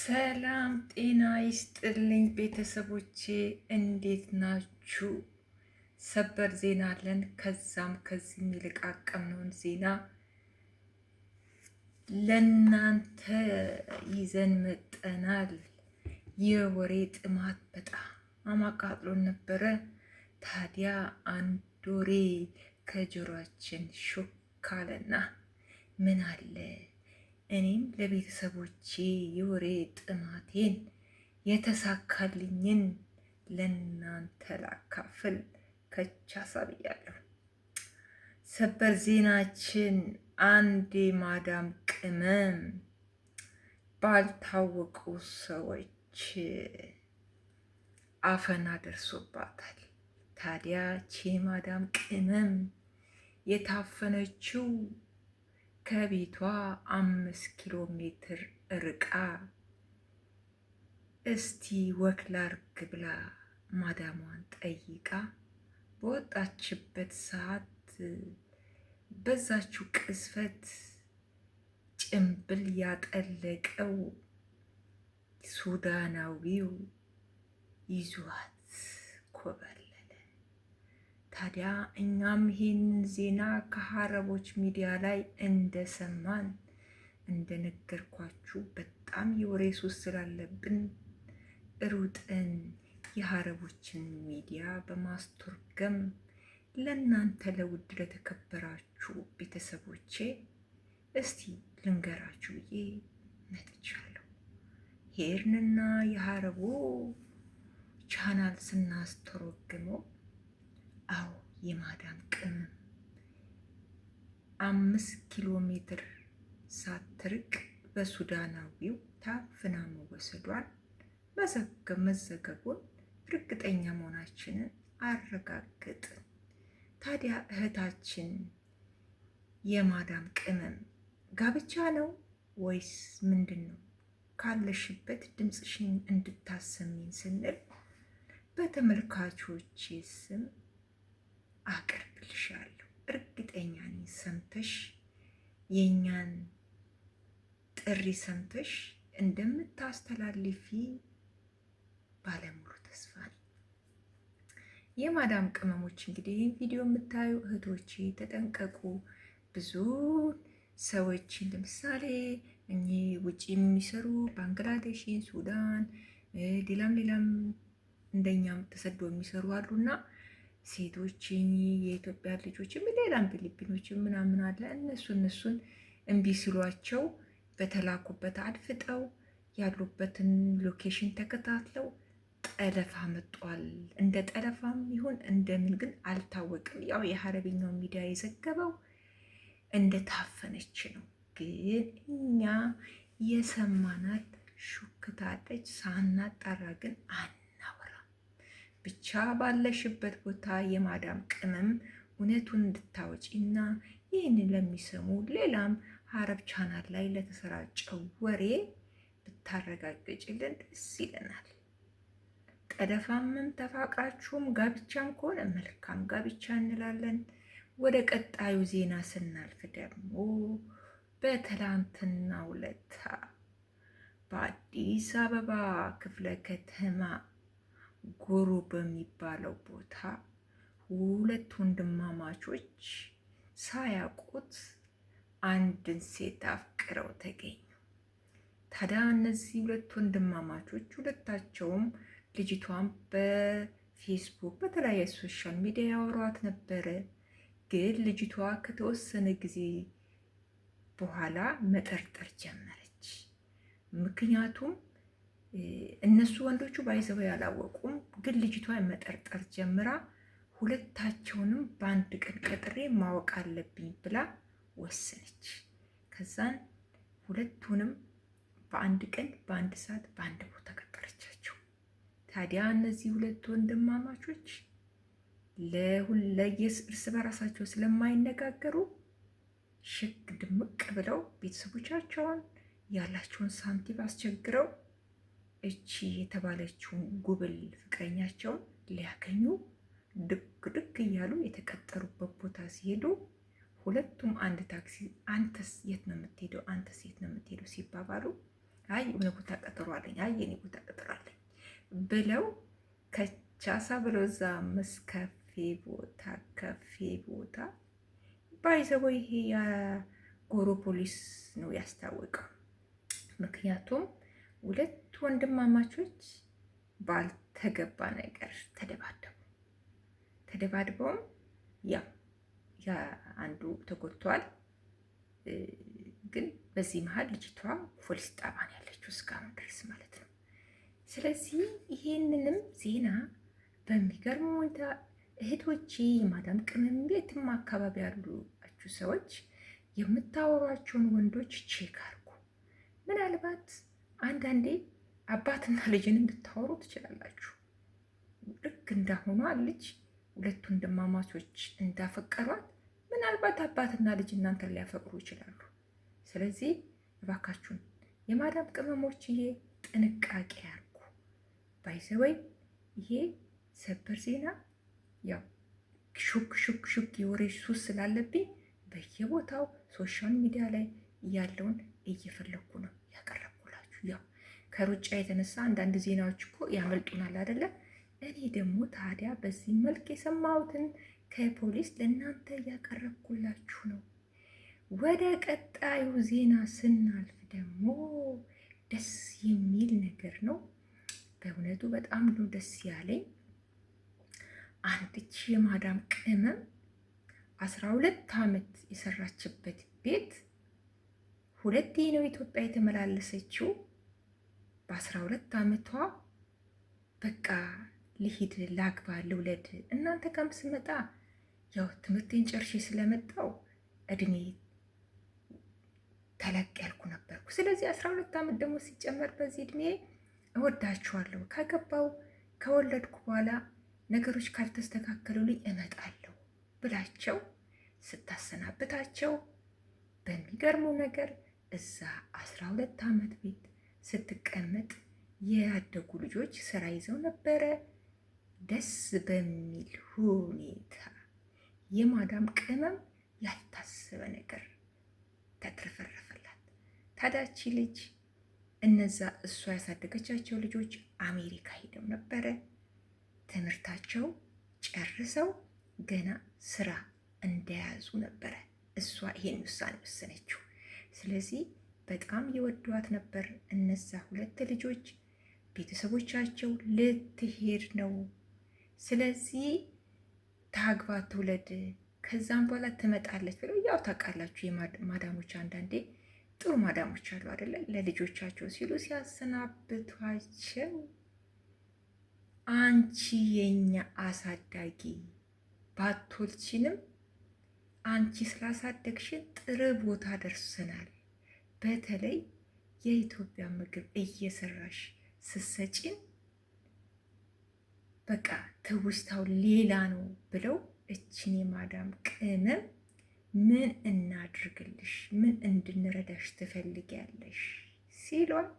ሰላም ጤና ይስጥልኝ ቤተሰቦቼ፣ እንዴት ናችሁ? ሰበር ዜና አለን። ከዛም ከዚህም የለቃቀምነውን ዜና ለናንተ ይዘን መጠናል። የወሬ ጥማት በጣም አቃጥሎን ነበረ። ታዲያ አንድ ወሬ ከጆሯችን ሾክ አለና ምን አለ እኔም ለቤተሰቦቼ የወሬ ጥማቴን የተሳካልኝን ለናንተ ላካፍል ከቻሳ ብያለሁ። ሰበር ዜናችን አንዴ ማዳም ቅመም ባልታወቁ ሰዎች አፈና ደርሶባታል። ታዲያ ቺ ማዳም ቅመም የታፈነችው ከቤቷ 5 ኪሎ ሜትር ርቃ እስቲ walk ላርግ ብላ ማዳሟን ጠይቃ በወጣችበት ሰዓት በዛችው ቅጽበት ጭምብል ያጠለቀው ሱዳናዊው ይዟት ኮበለለ። ታዲያ እኛም ይሄንን ዜና ከሀረቦች ሚዲያ ላይ እንደሰማን እንደነገርኳችሁ በጣም የወሬ ሱስ ስላለብን ሩጥን የሀረቦችን ሚዲያ በማስተርጎም ለእናንተ ለውድ ለተከበራችሁ ቤተሰቦቼ እስቲ ልንገራችሁ ብዬ መጥቻለሁ። ሄድንና የሀረቡ ቻናል ስናስተረጉመው አዎ የማዳም ቅመም 5 ኪሎ ሜትር ሳትርቅ በሱዳናዊው ታፍና መወሰዷን መዘገቡን እርግጠኛ መሆናችንን አረጋገጥን። ታዲያ እህታችን የማዳም ቅመም ጋብቻ ነው ወይስ ምንድን ነው? ካለሽበት ድምፅሽን እንድታሰሚን ስንል በተመልካቾቼ ስም አቀርብልሻለሁ። እርግጠኛ ነኝ ሰምተሽ የእኛን ጥሪ ሰምተሽ እንደምታስተላልፊ ባለሙሉ ተስፋ ነኝ። የማዳም ቅመሞች እንግዲህ ይህን ቪዲዮ የምታዩ እህቶቼ ተጠንቀቁ። ብዙ ሰዎችን ለምሳሌ እኚህ ውጭ የሚሰሩ ባንግላዴሽን፣ ሱዳን፣ ሌላም ሌላም እንደኛም ተሰዶ የሚሰሩ አሉና ሴቶችን የኢትዮጵያ ልጆችም ሌላም ፊሊፒኖችም ምናምን አለ። እነሱን እምቢ ሲሏቸው በተላኩበት አድፍጠው ያሉበትን location ተከታትለው ጠለፋ መጧል። እንደ ጠለፋም ይሁን እንደምን ግን አልታወቅም። ያው የሀረብኛው ሚዲያ የዘገበው እንደ ታፈነች ነው። ግን እኛ የሰማናት ሹክታለች። ሳናጣራ ግን አናወራም። ብቻ ባለሽበት ቦታ የማዳም ቅመም እውነቱን እንድታወጪና ይህንን ለሚሰሙ ሌላም ሀረብ ቻናል ላይ ለተሰራጨው ወሬ ብታረጋግጭልን ደስ ይለናል። ጠለፋምም ተፋቅራችሁም ጋብቻም ከሆነ መልካም ጋብቻ እንላለን። ወደ ቀጣዩ ዜና ስናልፍ ደግሞ በትላንትናው ዕለት በአዲስ አበባ ክፍለ ከተማ ጎሮ በሚባለው ቦታ ሁለት ወንድማማቾች ሳያውቁት አንድን ሴት አፍቅረው ተገኙ። ታዲያ እነዚህ ሁለት ወንድማማቾች ሁለታቸውም ልጅቷን በፌስቡክ በተለያየ social media ያወሯት ነበረ። ግን ልጅቷ ከተወሰነ ጊዜ በኋላ መጠርጠር ጀመረች። ምክንያቱም እነሱ ወንዶቹ ባይዘው ያላወቁም፣ ግን ልጅቷ መጠርጠር ጀምራ ሁለታቸውንም በአንድ ቀን ቀጥሬ ማወቅ አለብኝ ብላ ወሰነች። ከዛን ሁለቱንም በአንድ ቀን በአንድ ሰዓት በአንድ ቦታ ቀጠረቻቸው። ታዲያ እነዚህ ሁለት ወንድማማቾች እርስ በራሳቸው ስለማይነጋገሩ ሽክ ድምቅ ብለው ቤተሰቦቻቸውን ያላቸውን ሳንቲም አስቸግረው እቺ የተባለችውን ጉብል ፍቅረኛቸውን ሊያገኙ ድክ ድክ እያሉ የተቀጠሩበት ቦታ ሲሄዱ ሁለቱም አንድ ታክሲ አንተስ የት ነው የምትሄደው? አንተስ የት ነው የምትሄደው? ሲባባሉ አይ የሆነ ቦታ ቀጠሮ አለኝ፣ አይ የኔ ቦታ ቀጠሮ አለኝ ብለው ከቻሳ ብለው እዛ መስከፌ ቦታ ከፌ ቦታ by the way ይሄ የጎሮ ፖሊስ ነው ያስታወቀው። ምክንያቱም ሁለት ወንድማማቾች ባልተገባ ነገር ተደባደቡ። ተደባድበውም ያው አንዱ ተጎድቷል። ግን በዚህ መሀል ልጅቷ ፖሊስ ጣቢያ ነው ያለችው እስካሁን ድረስ ማለት ነው። ስለዚህ ይሄንንም ዜና በሚገርም ሁኔታ እህቶቼ፣ የማዳም ቅመም ቤትም አካባቢ ያሉችሁ ሰዎች የምታወሯቸውን ወንዶች check አድርጉ። ምናልባት አንዳንዴ አባትና ልጅን እንድታወሩ ትችላላችሁ። ልክ እንዳሁኗ ልጅ ሁለቱ ወንድማማቾች እንዳፈቀሯት ምናልባት አባትና ልጅ እናንተን ሊያፈቅሩ ይችላሉ። ስለዚህ እባካችሁን የማዳም ቅመሞችዬ ጥንቃቄ አድርጉ። By the way ይሄ ሰበር ዜና ያው ሹክ ሹክ ሹክ የወሬ ሱስ ስላለብኝ በየቦታው social media ላይ ያለውን እየፈለግኩ ነው ያቀረብኩላችሁ። ያው ከሩጫ የተነሳ አንዳንድ ዜናዎች እኮ ያመልጡናል አይደለ? እኔ ደግሞ ታዲያ በዚህ መልክ የሰማሁትን ከፖሊስ ለእናንተ እያቀረብኩላችሁ ነው። ወደ ቀጣዩ ዜና ስናልፍ ደግሞ ደስ የሚል ነገር ነው። በእውነቱ በጣም ነው ደስ ያለኝ። አንድች የማዳም ቅመም 12 ዓመት የሰራችበት ቤት ሁለቴ ነው ኢትዮጵያ የተመላለሰችው። በ12 ዓመቷ በቃ ልሂድ፣ ላግባ፣ ልውለድ እናንተ ጋርም ስመጣ ያው ትምህርቴን ጨርሼ ስለመጣው እድሜ ተለቅ ያልኩ ነበርኩ። ስለዚህ 12 ዓመት ደግሞ ሲጨመር በዚህ እድሜ እወዳችኋለሁ፣ ካገባው ከወለድኩ በኋላ ነገሮች ካልተስተካከሉልኝ እመጣለሁ ብላቸው ስታሰናብታቸው በሚገርሙ ነገር እዛ 12 ዓመት ቤት ስትቀመጥ ያደጉ ልጆች ስራ ይዘው ነበረ። ደስ በሚል ሁኔታ የማዳም ቅመም ያልታሰበ ነገር ተትረፈረፈላት። ታዳቺ ልጅ እነዛ እሷ ያሳደገቻቸው ልጆች አሜሪካ ሄደው ነበረ። ትምህርታቸው ጨርሰው ገና ስራ እንደያዙ ነበረ እሷ ይሄን ውሳኔ ወሰነችው። ስለዚህ በጣም የወዷት ነበር እነዛ ሁለት ልጆች። ቤተሰቦቻቸው ልትሄድ ነው፣ ስለዚህ ታግባ ትውለድ፣ ከዛም በኋላ ትመጣለች ብለው ያው ታውቃላችሁ፣ የማዳሞች አንዳንዴ ጥሩ ማዳሞች አሉ አይደለ? ለልጆቻቸው ሲሉ ሲያሰናብቷቸው አንቺ የኛ አሳዳጊ ባትወልጂንም አንቺ ስላሳደግሽን ጥሩ ቦታ ደርሰናል። በተለይ የኢትዮጵያ ምግብ እየሰራሽ ስትሰጪን በቃ ትውስታው ሌላ ነው ብለው እችን የማዳም ቅመም ምን እናድርግልሽ፣ ምን እንድንረዳሽ ትፈልጊያለሽ ሲሏት፣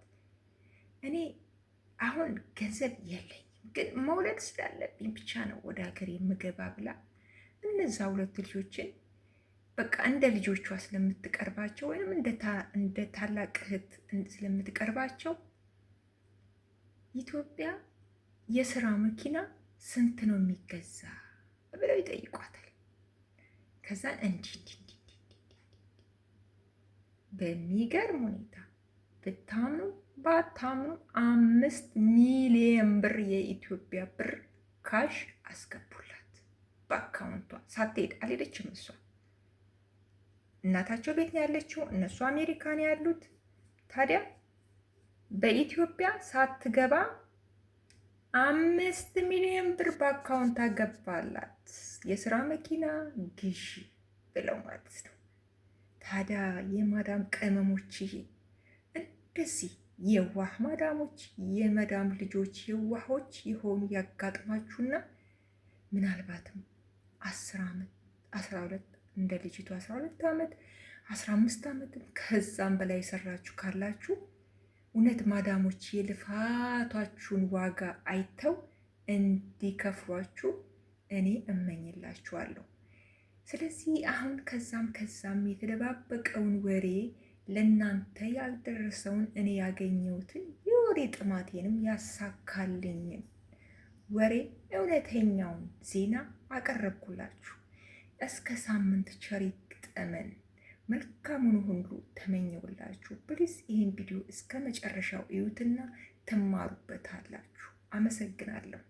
እኔ አሁን ገንዘብ የለኝም ግን መውለድ ስላለብኝ ብቻ ነው ወደ ሀገር የምገባ ብላ እነዛ ሁለት ልጆችን በቃ እንደ ልጆቿ ስለምትቀርባቸው ወይም እንደ ታላቅ እህት ስለምትቀርባቸው ኢትዮጵያ የስራ መኪና ስንት ነው የሚገዛ ብለው ይጠይቋታል። ከዛ እንዲህ እንዲህ እንዲህ በሚገርም ሁኔታ ብታምኑ ባታምኑ 5 ሚሊየን ብር የኢትዮጵያ ብር cash አስገቡላት በአካውንቷ። ሳትሄድ አልሄደችም። እሷ እናታቸው ቤት ነው ያለችው፣ እነሱ አሜሪካ ነው ያሉት። ታዲያ በኢትዮጵያ ሳትገባ 5 ሚሊዮን ብር በአካውንት አገባላት። የስራ መኪና ግዢ ብለው ማለት ነው። ታዲያ የማዳም ቅመሞች እንደዚህ የዋህ ማዳሞች የመዳም ልጆች የዋሆች የሆኑ ያጋጥማችሁና ምናልባትም 10 ዓመት 12 እንደ ልጅቱ 12 ዓመት 15 ዓመትም ከዛም በላይ የሰራችሁ ካላችሁ እውነት ማዳሞች የልፋታችሁን ዋጋ አይተው እንዲከፍሏችሁ እኔ እመኝላችኋለሁ። ስለዚህ አሁን ከዛም ከዛም የተደባበቀውን ወሬ ለእናንተ ያልደረሰውን እኔ ያገኘሁትን የወሬ ጥማቴንም ያሳካልኝን ወሬ እውነተኛውን ዜና አቀረብኩላችሁ። እስከ ሳምንት ቸር ይግጠመን። መልካሙን ሁሉ ተመኘውላችሁ። Please ይህን ቪዲዮ እስከ መጨረሻው እዩትና ትማሩበታላችሁ። አመሰግናለሁ።